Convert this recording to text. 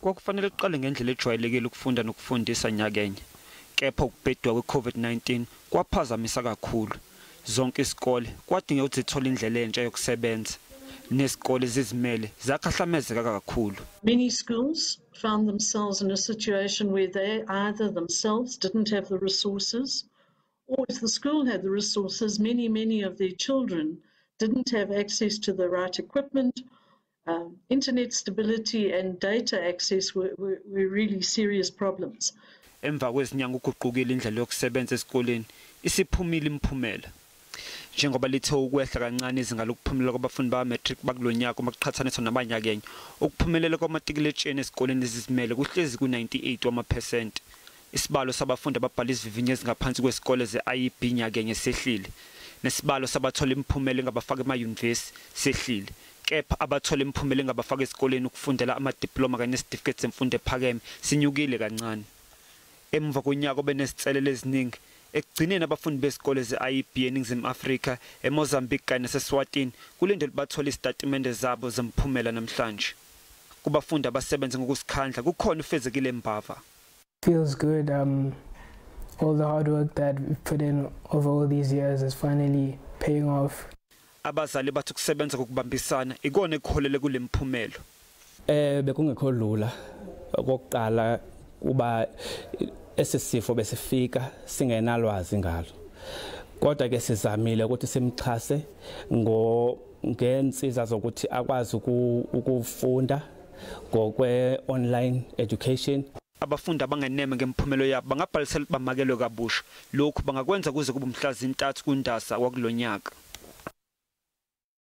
Kwakufanele kuqale ngendlela ejwayelekile ukufunda nokufundisa nyakenye. Kepha ukubheduka kwe-COVID-19 kwaphazamisa kakhulu. Zonke izikole kwadingeka ukuthi zithole indlela entsha yokusebenza. Nezikole zizimele zakhahlamezeka kakhulu. Many schools found themselves in a situation where they either themselves didn't have the resources, or if the school had the resources, many, many of their children didn't have access to the right equipment. Internet stability and data access were really serious problems. Emva kwezinyanga uguqukile indlela yokusebenza esikoleni, isiphumile imiphumela. Njengoba lithe ukwehla kancane izinga lokuphumelela kwabafundi ba-matric bakulonyaka uma kuqhathaniswa nabanyakenye, ukuphumelela kwamatikuletsheni esikoleni ezizimele kuhlezi ku-98 wamaphesenti. Isibalo sabafundi ababhala izivivinyo ezingaphansi kwesikole ze-IEB nyakenye sehlile. Nesibalo sabathola imiphumela engabafaka emayunivesi sehlile. Kepha abathola imiphumela engabafaka esikoleni ukufundela amadiploma kanye nesitifiketi semfundo ephakeme sinyukile kancane. Emva konyaka obenezinselelo eziningi, ekugcineni abafundi bezikole ze-IEB eNingizimu Afrika, eMozambique kanye naseSwatini kulindelwe bathole izitatimende zabo zemiphumela namhlanje. Kubafundi abasebenza ngokuzikhandla kukhona uFezekile Mbava. Feels good. All the hard work that we've put in over all these years is finally paying off. Abazali bathi ukusebenza ngokubambisana ikona ekuholele kule mphumelo. Bekungekho lula okokuqala kuba esisifo besifika singenalwazi ngalo. Kodwa ke sizamile ukuthi simxhase ngensiza zokuthi akwazi ukufunda ngokwe online education. Abafundi abangeneme ngemphumelo yabo bangabhalisela bamakelwe kabusha. Lokhu bangakwenza kuze kube mhla zintathu kuNdasa wakulonyaka.